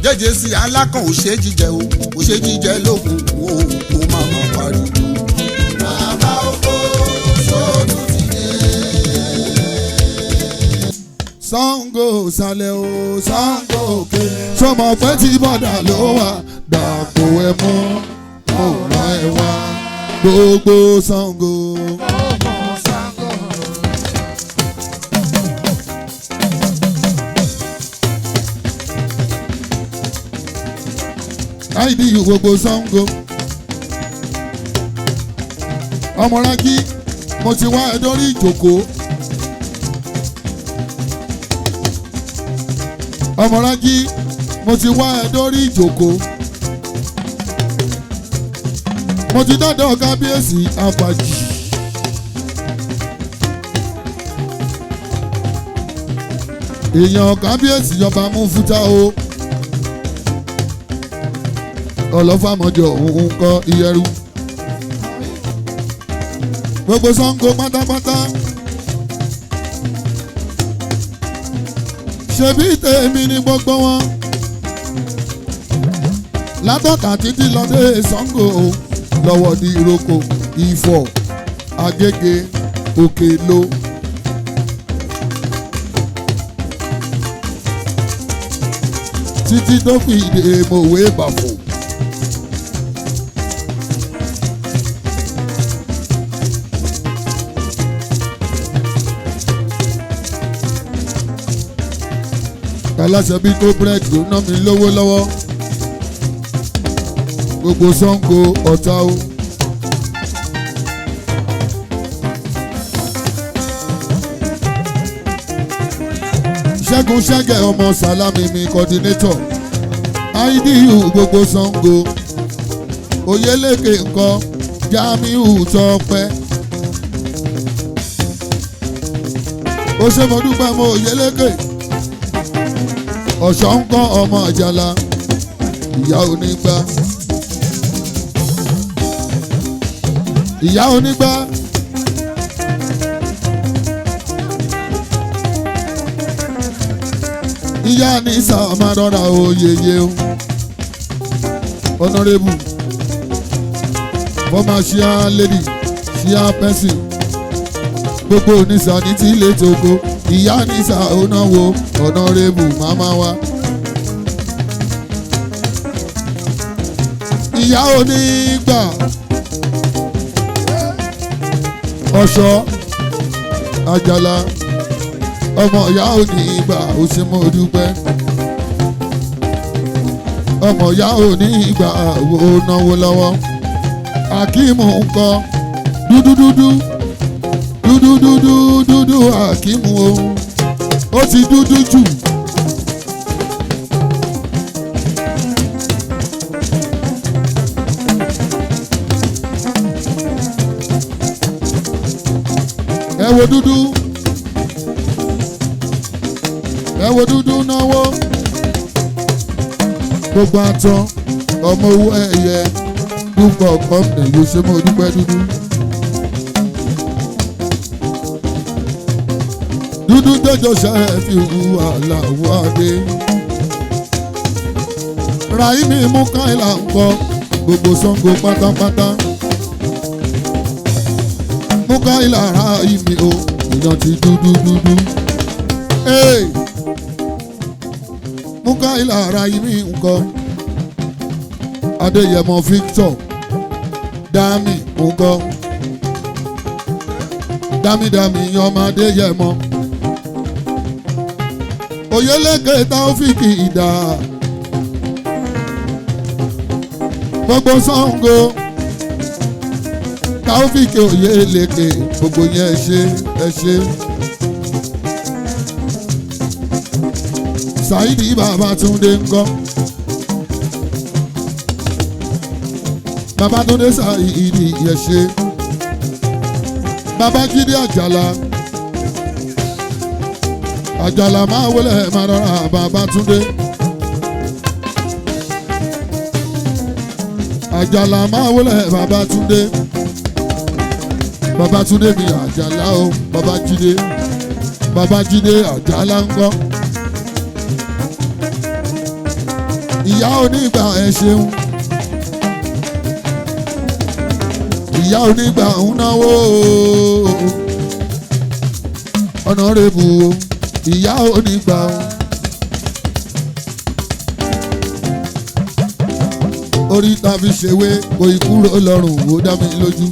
Jẹ́jẹ́ sí alákàn ò ṣe jíjẹ o, ò ṣe jíjẹ lókun o, kó má má pariwo. Bàbá oko sóòtú ti dé. Ṣàngó sálẹ̀ o, Ṣàngó òkè, sọmọ pé tí bọ́dà ló wà, dàpọ̀ ẹ mọ́, ọ̀rọ̀ ẹ wá, gbogbo Ṣàngó. Ọmọ Ṣàngó. IDU gbogbo Ṣàngó. Ọmọlájí, mo ti wá ẹ dórí ìjòkó. Ọmọlájí, mo ti wá ẹ dórí ìjòkó. Mo ti dọ́dọ̀ kábíyèsí àfàjì. Èèyàn kábíyèsí ọba mú fúta o. Ọlọ́fàmọ́jọ òun kọ́ iyẹrú. Gbogbo Ṣàngó pátápátá. Ṣebí tèmi ni gbogbo wọn. Látọ̀tà títí lọ dé Ṣàngó lọ́wọ́ di ìrókò, Ifọ̀, Agége, Òkèló. Títí tó fi dé mòwe bàfò. Aláṣẹ bí kó búrẹ́dì ló ná mi lówó lọ́wọ́. Gbogbo Ṣàngó ọ̀tá o. Ṣẹ́gun Ṣẹ́gẹ̀ ọmọ Sàlámì mi coordinator. IDU gbogbo Ṣàngó. Oyélékè ńkọ́ Jamiu Tọ́pẹ́. Ó ṣe mo dúpẹ́ mo Oyélékè. Ọ̀ṣọ́ ń kọ́ ọmọ Àjàlá, ìyá onígbà. Ìyá onígbà. Ìyá ní sàmárọ̀rà oyeye o. Honourable, former chair lady, chair person. Gbogbo onísà ní tí ilé toko. Ìyá ní sà onáwó, honourable màmá wa. Ìyá onígbà. Ọ̀ṣọ́ Àjàlá ọmọ ìyá onígbà ó ṣe mọ́ dúpẹ́. Ọmọ ìyá onígbà ó náwó lọ́wọ́. Akíìmù ńkọ́ dúdú dúdú dúdú dúdú dúdú Akíìmù o, ó ti dúdú jù. Ẹ wo dúdú, ẹ wo dúdú náwó. Gbogbo àtàn ọmọ owó ẹyẹ dúpọ̀ kọ́pìnì yóò ṣe mọ́ dúpẹ́ dúdú. Dúdú jọjọ ṣe fi hu àlàó adé. Rahimi mú káìlà ń kọ gbogbo Ṣàngó pátápátá. Mú káìlà Rahimi o, èèyàn ti dúdú dúdú. Hey! Mú káìlà Rahimi ń kọ. Adéyẹmọ Victor Dami ń kọ. Dami Dami ọmọ Adéyẹmọ. Oyèlékè Taofiki Ìdá. Gbogbo Ṣàngó Taofiki Oyèlékè gbogbo yẹn ṣe ẹ ṣe. Saidi Babátúndé ńkọ́. Babátúndé Saidi yẹ ṣe. Babájídé Àjàlá. Àjàlá máa wọlé máa rọra Babátúndé. Àjàlá máa wọlé Babátúndé. Babátúndé mi Àjàlá o, Babájídé. Babájídé Àjàlá ńkọ́. Ìyá onígbà ẹ ṣeun. Ìyá onígbà ń náwó. Ọ̀nàrẹ́bù o, ìyá onígbà o. Orí ta fi ṣèwé kò ì kúrò lọ́rùn ó dá mi lójú.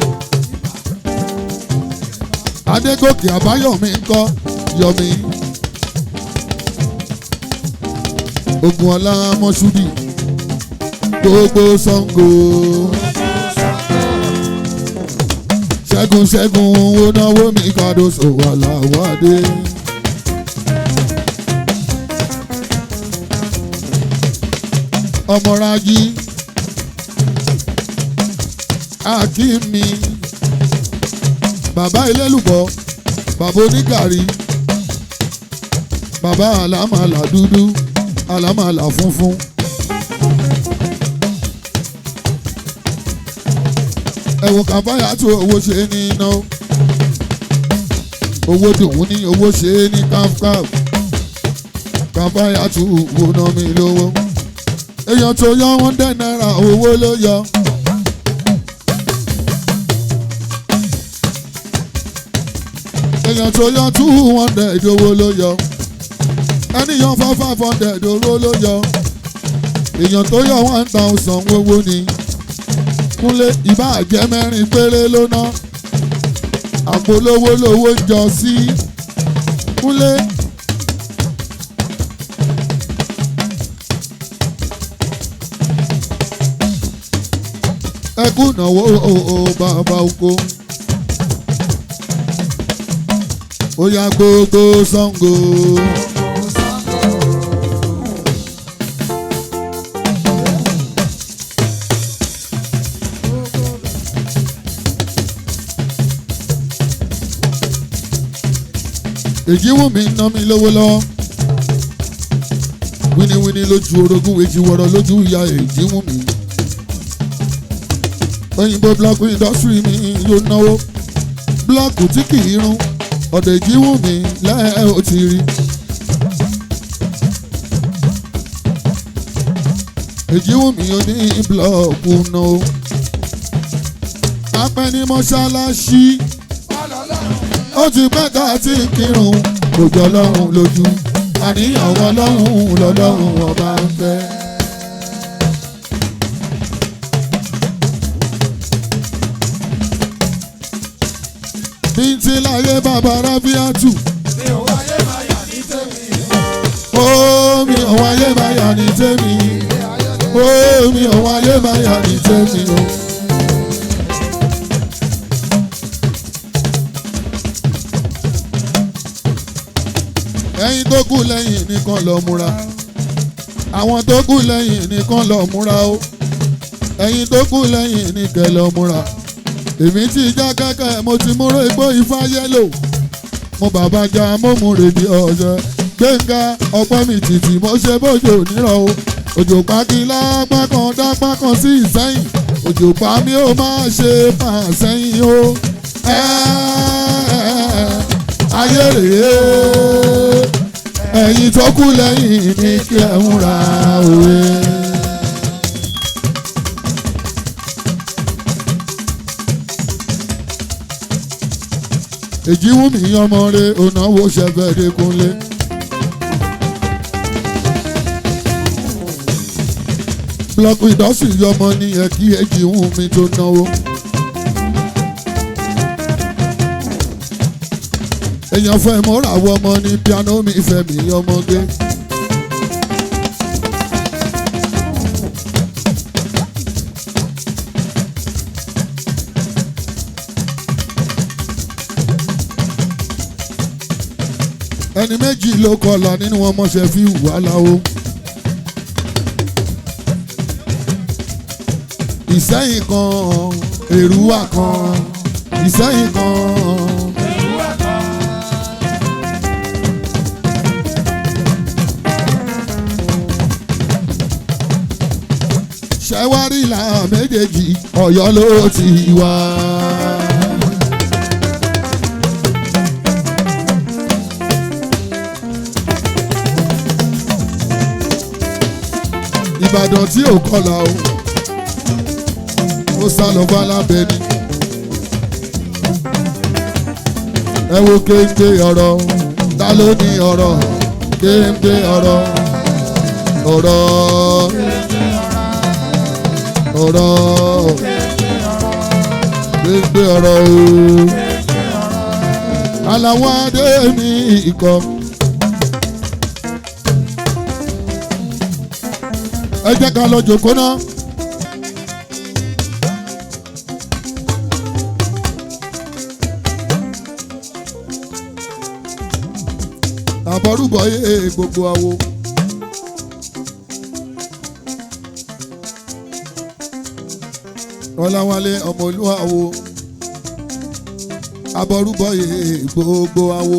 Adégòkè Àbáyọ̀mí ńkọ́ Yọ̀mí. Ogun ọlá Mọ́ṣúdì gbogbo Ṣàngó. Ṣẹ́gun ṣẹ́gun ó náwó mi Kàdóso Àlàwádé. Ọmọrájí Akínmi bàbá ilélùbọ́ bàbá onígàrí bàbá àlámàlà dúdú àlámàlà funfun. Ẹ̀wọ̀n kàfáyà tó owó ṣe ní iná owó dùn ní owó ṣe ní káfkáf kàfáyà tó owó ná mi lówó èèyàn tó yọ ₦100 owó ló yọ. Èèyàn tó yọ 200 owó ló yọ. Ẹni yọ 500 owó ló yọ. Èèyàn tó yọ 1000 owó ni. Kúnlé ìbá jẹ́ 4 péré ló ná. Àpolówó lówó ń jọ sí. Kúnlé. Ẹ kú ìnáwó bàbá oko. Ó yá gbogbo Ṣàngó. Èjì wù mí ná mi lówó lọ́wọ́. Wíníwíní lójú orogún èjì wọ̀rọ̀ lójú ìyá èjì wù mí. Òyìnbó blọọkù indọ́sírì mi yóò náwó. Blọọkù tí kì í rún ọ̀dọ̀ èjì wù mí lẹ́ẹ̀ ó ti rí. Èjì wù mí ó ní blọọkù náà. Apẹ́ ní mọ́ṣáláṣí ó ti pẹ́ tá a ti ń kírun kò jọ lọ́hùn lójú àníyàn wọn lọ́hùn lọ́lọ́hùn ọba ń fẹ́. Bíntí láyé bàbá Rábíàtù. Mi ò wáyé máa yà ní tèmi. Ó mi ò wáyé máa yà ní tèmi. Ó mi ò wáyé máa yà ní tèmi o. Ẹ̀yin tó kù lẹ́yìn nìkan lọ múra. Àwọn tó kù lẹ́yìn nìkan lọ múra o. Ẹ̀yin tó kù lẹ́yìn nìkan lọ múra. Èmi ti já kẹ́kẹ́ mo ti múrò igbó ifá yẹ́lò. Mo bàbá já mo mú rèdí ọ̀sẹ̀. Gbẹ̀ngà ọpẹ́ mi tìtì mo ṣe bójú onírọ̀ o. Òjò pàkí lápá kan dápá kan sí ìsẹ́yìn. Òjò pa mi ó máa ṣe fà sẹ́yìn o. Ayé rèé ẹ̀yin tó kù lẹ́yìn ní kí ẹ múra òwe. Èjì wù mí ọmọ rẹ ònàwó ṣẹfẹ̀ dẹkùnlé. Blọọkù ìdọ́sìn yọmọ ní ẹ̀kí èjì wù mí tó náwó. Èèyàn fẹ́ mọ́ra wọ ọmọ ní piano mi fẹ́ mi ọmọge. Ẹni méjì ló kọlà nínú ọmọọṣẹ́ fi wà láwo. Ìsẹ́yìn kan Èrúwà kan Ìsẹ́yìn kan. Ṣẹ́wárí là méjèèjì Ọ̀yọ́ ló ti wá. Ìbàdàn tí ò kọlà o, ó sá lọ bá lábẹ́ ni. Ẹ wo kéńté ọ̀rọ̀, ta ló ní ọ̀rọ̀? Kéńté ọ̀rọ̀, ọ̀rọ̀, ọ̀rọ̀, kéńté ọ̀rọ̀ o. Aláwọ̀ adé mi ikọ̀. Ẹ jẹ́ ká lọ jòkó náà. Àbọ̀rúbọ̀ yé gbogbo àwo. Ọláwálé ọmọ olúwawo. Àbọ̀rúbọ̀ yé gbogbo àwo.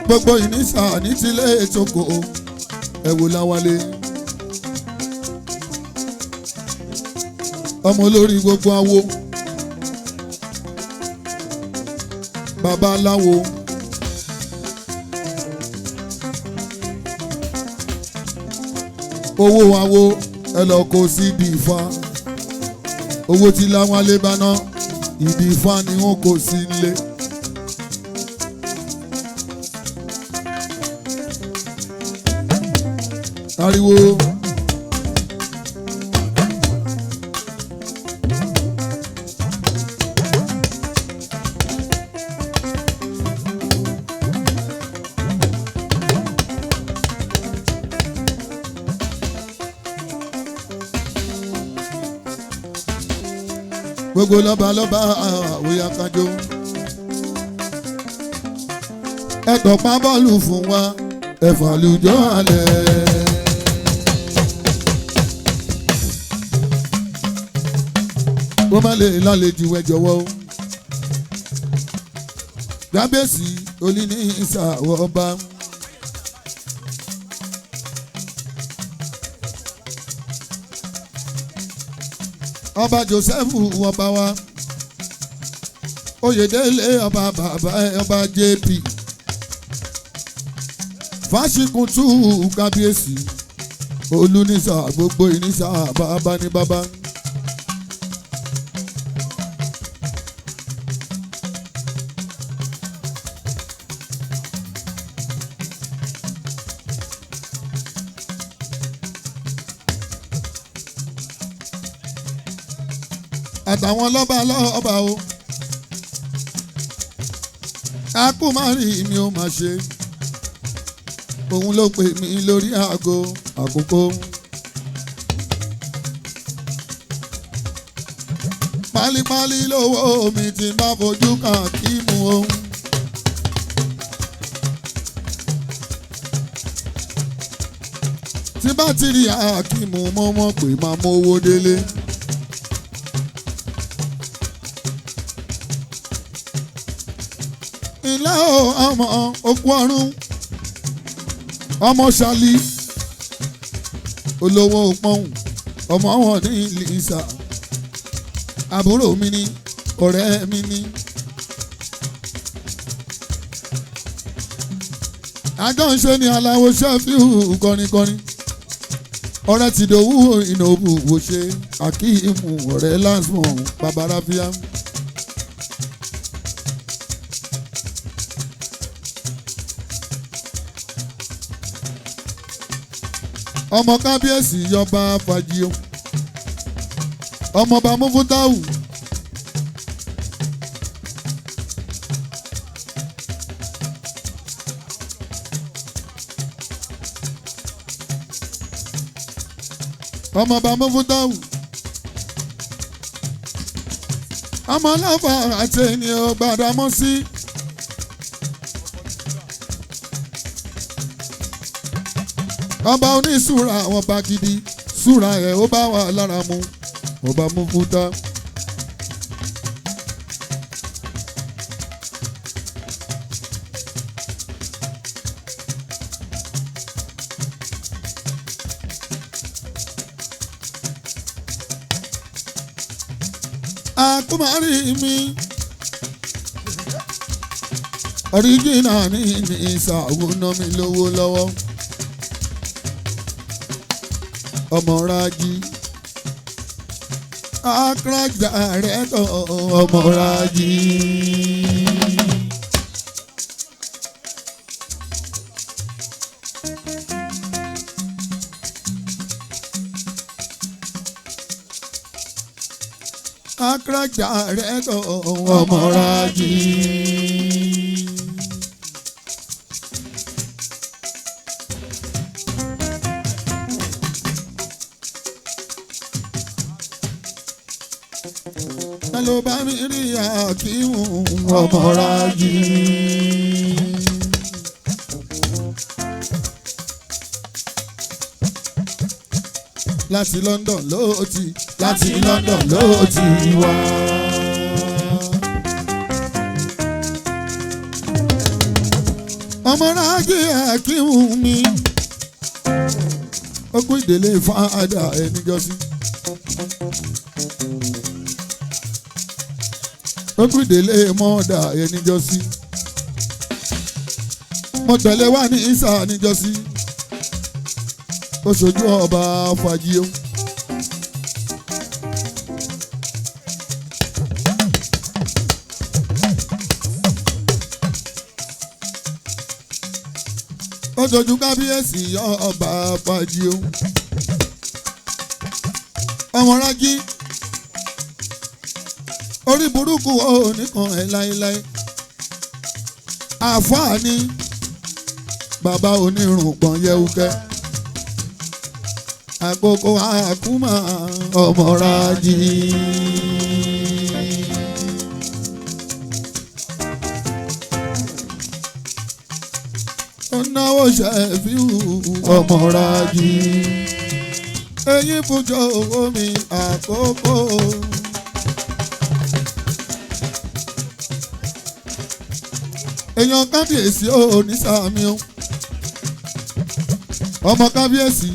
Gbogbo ìnísà ní tilé ètòkò ẹ wò Láwálé. Ọmọ olórí gbogbo àwo. Babaláwo. Owó àwo ẹ lọ kó sí ìdí Ifá. Owó tí Láwálé bá ná ìdí Ifá ni wọn kò sí lé. Ariwo. Gbogbo lọ́ba lọ́ba àwòyá kájọ. Ẹ tọ̀pá bọ́ọ̀lù fún wa, ẹ fàlùjọ́ alẹ́. Kó má lè lálejò ẹ jọ̀wọ́ o. Kábíyèsí olú ní ìsàwọ̀ ọba. Ọba Joseph ọba wa, Oyèdélé ọba bàbá ọba JP, Fáṣíkúntù kábíyèsí olúnísà gbogbo ìnísà bàbá ní bàbá. Àtàwọn lọ́ba lọ́ba o, akú má rí mi ó máa ṣe, òun ló pè mí lórí aago àkókò. Pálípálí lówó mi ti bá fojú kan kí mu o. Tí bá ti rí Akíìmù mọ́ mọ́ pé máa mówó délé. Ilé o ọmọ okú ọrún ọmọ ṣálí olówó pọ́hùn ọmọ wọn ní Lisa àbúrò mi ni ọ̀rẹ́ mi ni. Àjọ ń ṣe ni aláwo ṣẹ́fíù kọrinkọrin ọ̀rẹ́ ti dòwú ìnòbù wò ṣe Akíìmù ọ̀rẹ́ lásmọ̀ babaráfíà. Ọmọ kábíyèsí yọba fàájì o, ọmọọba mufutau ọmọọba mufutau ọmọ ọlọ́fà àti ènìyàn gbàdámọ́ sí. Ọba onísùúrà àwọn ọba gidi súra ẹ̀ ó bá wà lára mu ọba Mufuta. Àkúmárì mi. Ọ̀ríjìnà ní ìsàwọ̀ ná mi lówó lọ́wọ́. Ọmọ Rájí Accra director ọmọ Rájí. Accra director ọmọ Rájí. Ta ló bá mi rí Akíìmù ọmọ Rájí. Láti London ló ti láti London ló ti wá. Ọmọ Rájí Akíìmù mi ó kú ìdílé fáadà ẹni jọ́sí. Ó kú ìdílé mọ́ọ̀dà ẹni jọ́sí. Mo tẹ̀lé wá ní ìsà níjọ́sí. Ó ṣojú ọba fàájì o. Ó ṣojú kábíyèsí ọba fàájì o. Ọmọ Rájí orí burúkú ò nìkan ẹ̀ láéláé. Àfáà ni bàbá onírùngbọ̀n yẹwùkẹ́. Àkókò àkúmà ọmọ Rájí. Ó náwó ṣẹ́fíù ọmọ Rájí. Eyín fújọ owó mi àkókò. Èèyàn kábíyèsí ò ní sàmì o. Ọmọ kábíyèsí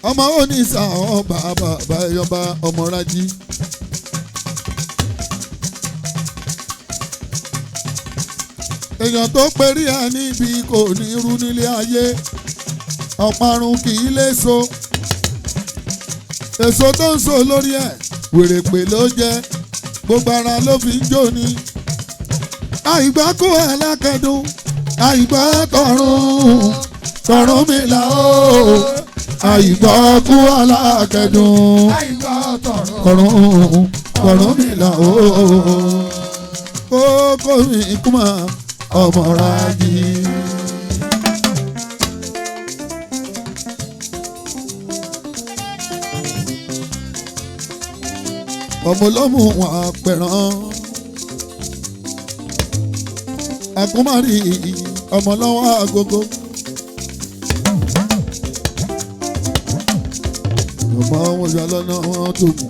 ọmọ onísà ọba bàbá ẹyọba ọmọ Rájí. Èèyàn tó perí ẹ níbi kò ní rú nílé ayé ọ̀parun kì í léso. Èso tó ń so lórí ẹ̀ wèrèpè ló jẹ́ gbogbo ara ló fi ń jó ni. Àìgbá kú alákẹ́dùn àìgbá tọ̀run tọ̀run mi là ó àìgbá kú alákẹ́dùn Àìgbọ́ tọ̀run. tọ̀run tọ̀run mi là ó kókó mi kúmọ̀ ọmọ Rájí. Ọmọ olómù àpẹ̀rán àkúmárì ọmọ lọ́wọ́ agogo. Ọmọ wọn yọ lọ́nà wọn tó mú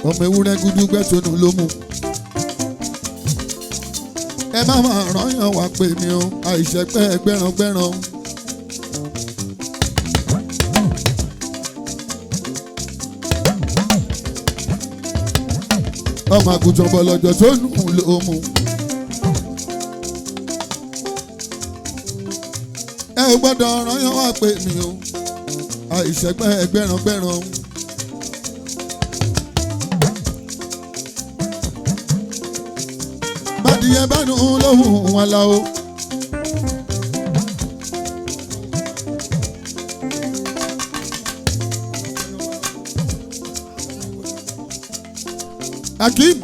ọmọ ewúrẹ́ gúdú gbẹ́sọ̀nù ló mú. Ẹ má máa rányàn wá pè mí o àìṣẹ́pẹ́ gbẹ́rangbẹ́ran. Ọmọ àgùntàn bọ̀lọ̀jọ̀ tó nù ló mú. Ẹ ò gbọ́dọ̀ rányàn wá pè mí o àìṣẹ́pẹ́ gbẹ́rangbẹ́ran. Bádìyẹ bá nù lóhùn wọn la o. Akeem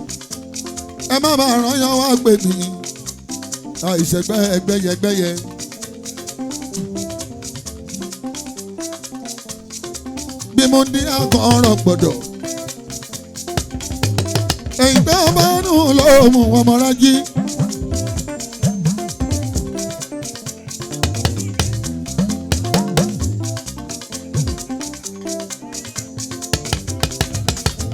ẹ má bàa rányàn wá pè mí àìṣẹ́gbẹ́ gbẹ́yẹgbẹ́yẹ. Bí mo dín àkànrọ̀ gbọ́dọ̀. Èyí tó bá nù lóhùn ọmọ Rájí.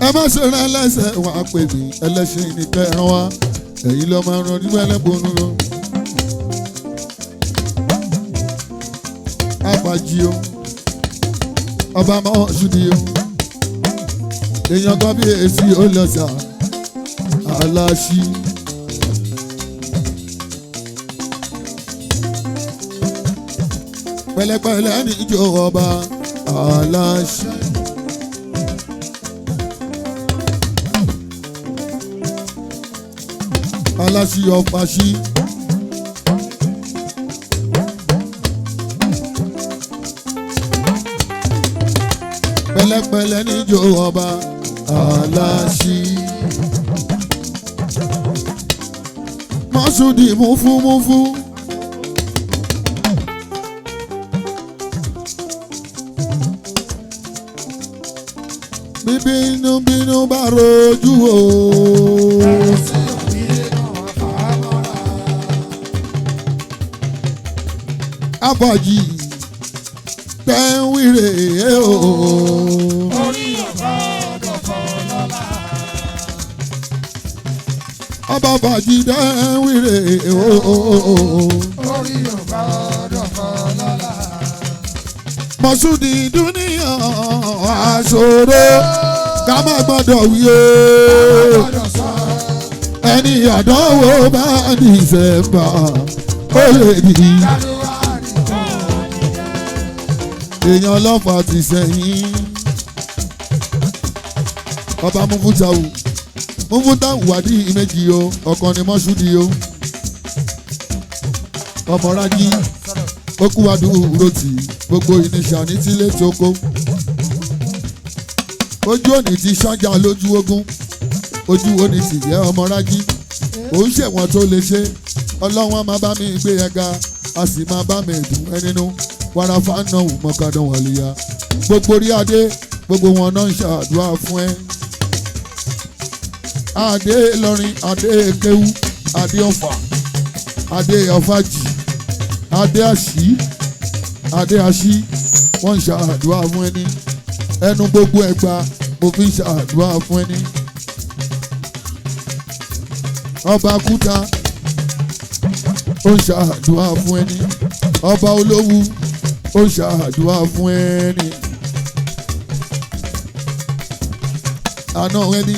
Ẹ má ṣe rán ẹlẹ́sẹ̀ wá pè mí ẹlẹ́sìn ní kẹran wá èyí ló máa ń ran nígbà ẹlẹ́gbọ̀n lọ. Àfàjì o ọba máa ń ṣùdí o èèyàn kan bí èsì ó lọ sà aláṣí. Pẹ̀lẹ́pẹ̀lẹ́ níjó ọba aláṣẹ. Aláṣẹ ọ̀fàṣì. Pẹ̀lẹ́pẹ̀lẹ́ níjó ọba aláṣẹ. Mọ́sùdì múfúmúfú. Bíbínú bínú bá rojú o. Abọ́jì tẹ́wìrè o. Orí ọ̀gá ọ̀dọ̀kọ̀ lọ́la. Ọba bàjì tẹ́wìrè o. Orí ọ̀gá ọ̀dọ̀kọ̀ lọ́la. Mọ̀súdì dúníyàn àṣòro ká má gbọ́dọ̀ wí o. Gbọ́dọ̀ sọ. Ẹni àdánwò bá ní ìṣẹ̀mbà ó lè di January tó èèyàn ọlọ́fà ti sẹ́yìn. Ọba Mufutawu Mufutawu wà ní ìmejì o, ọ̀kan ni Mọ́ṣúdì o. Ọmọ Rájí ó kú wa dúró tì gbogbo ìníṣà ní tílé tókó. Ojú òní ti ṣájà lójú ogun, ojú òní ti yẹ ọmọ Rájí. Òun ṣẹ̀wọ̀n tó lè ṣe, Ọlọ́run á máa bá mi gbé ẹ ga, a sì máa bá mi dùn ẹ nínú. Wàràfà náà wù mọ́kàdán wàlíyà. Gbogbo orí adé, gbogbo wọn náà ń ṣàdúrà fún ẹ. Adé Ìlọrin, Adé Kéwú, Adé Ọ̀fà, Adé Ọ̀fàjì, Adé Àṣì, Adé Àṣì, wọ́n ń ṣàdúrà fún ẹni. Ẹnu gbogbo ẹgba mo fi ń ṣàdúrà fún ẹni. Ọba Kúta ó ń ṣàdúrà fún ẹni. Ọba Olówú ó ń ṣàdúrà fún ẹni. Àná ẹni.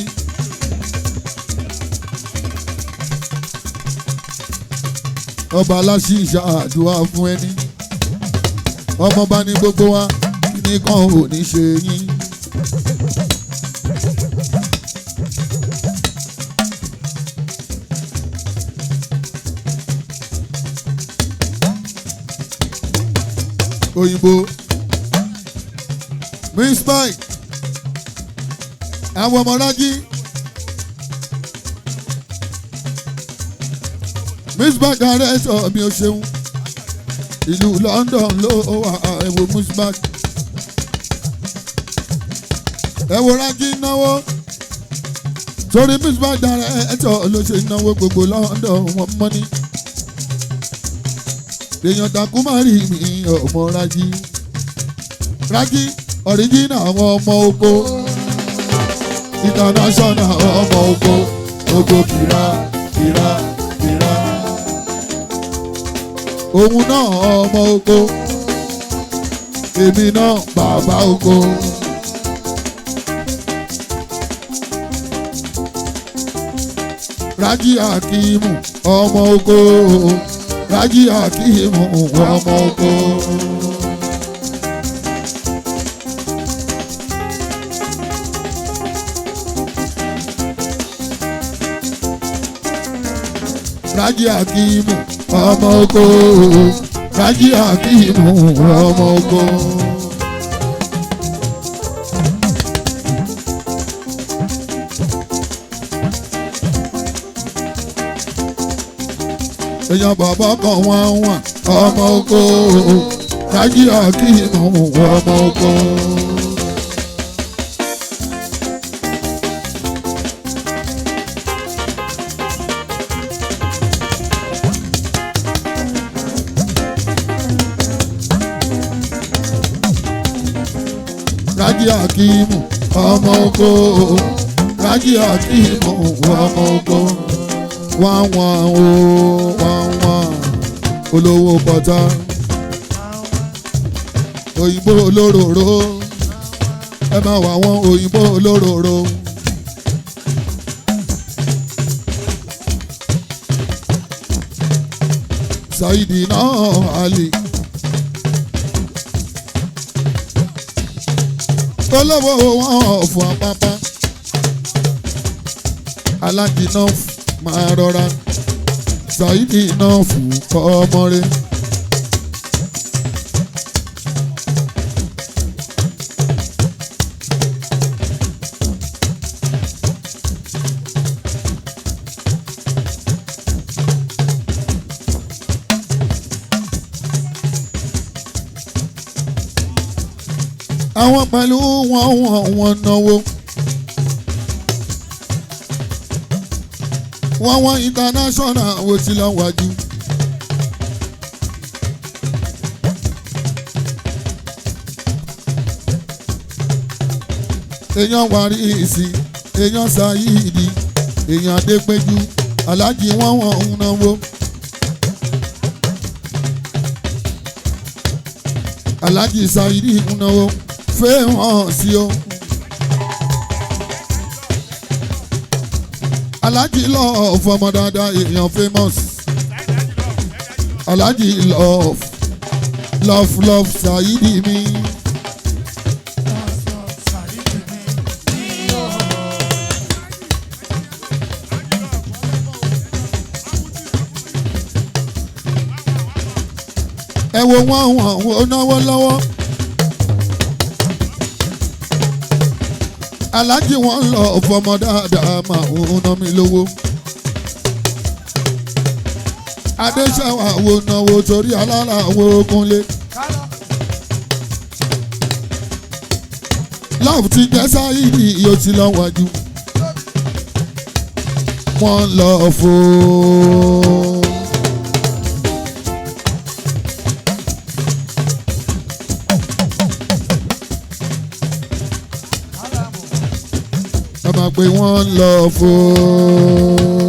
Ọba aláṣí ń ṣàdúrà fún ẹni. Ọmọọba ní gbogbo wa nìkan ò ní ṣe yín. Òyìnbó Miss Mike àwọn ọmọ Rájí Miss Mike ààrẹ sọ mi ò ṣeun ìlú London ló wà ẹ wo Miss Mike ẹ wo Rájí náwó torí Miss Mike ààrẹ ẹ̀tọ́ ló ṣe náwó gbogbo London wọn mọ́ ní èèyàn takú má rí mi ọmọ Rájí Rájí ọ̀ríjìnà àwọn ọmọ oko international ọmọ oko oko kìrá kìrá kìrá òun náà ọmọ oko èmi náà bàbá oko. Rájí Akíìmù ọmọ oko Rájí Akíìmù ọmọ oko. Rájí Akíìmù ọmọ oko Rájí Akíìmù ọmọ oko. Èèyàn bàbá kan wọ́n wọ́n ọmọ oko Rájí Akíìmù ọmọ oko. Rájí Akíìmù ọmọ oko Rájí Akíìmù ọmọ oko wọ́n wọ́n o wọ́n wọ́n olówó pọ̀tá òyìnbó olóróró ẹ máa wà wọ́n òyìnbó olóróró. Saidi náà Ali Olówó wọn ọ̀fọ̀ àpápá. Alájí náà máa rọra. Saidi náà fún kọ́mọ́rẹ́. Àwọn pẹ̀lú wọn náwó. Wọ́n international wo ti lọ wájú. Èèyàn wàrí ìsì, èèyàn Saidi, èèyàn Adépéjú, Aláàjì wọ́n ń náwó. Aláàjì Saidi ń náwó fẹ́ hàn sí o. Aláàjì love ọmọ dáadáa èèyàn famous. Aláàjì love love love Saidi mi. Ẹ wo wọn wọn náwó lọ́wọ́. Aláàjì wọn lọ fọmọ dáadáa máa ń ná mi lówó. Adéṣàwà wo náwó torí alára wo kúnlé. Love ti jẹ́ Saidi yóò ti lọ wájú. Wọ́n lọ fún. Ẹ máa pé wọ́n lọ fún.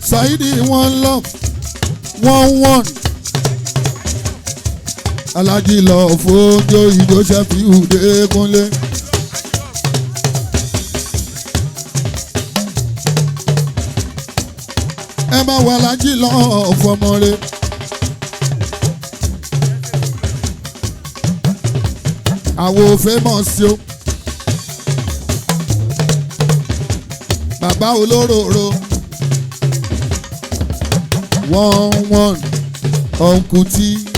Saidi wọ́n lọ wọ́n wọ́n. Aláàjì lọ fún jó ìjó Ṣẹ́fíù Dékúnlé. Ẹ máa wọ Aláàjì lọ fọmọ rẹ. Àwo famous o. Bàbá olóróró. 1-1 Uncle T.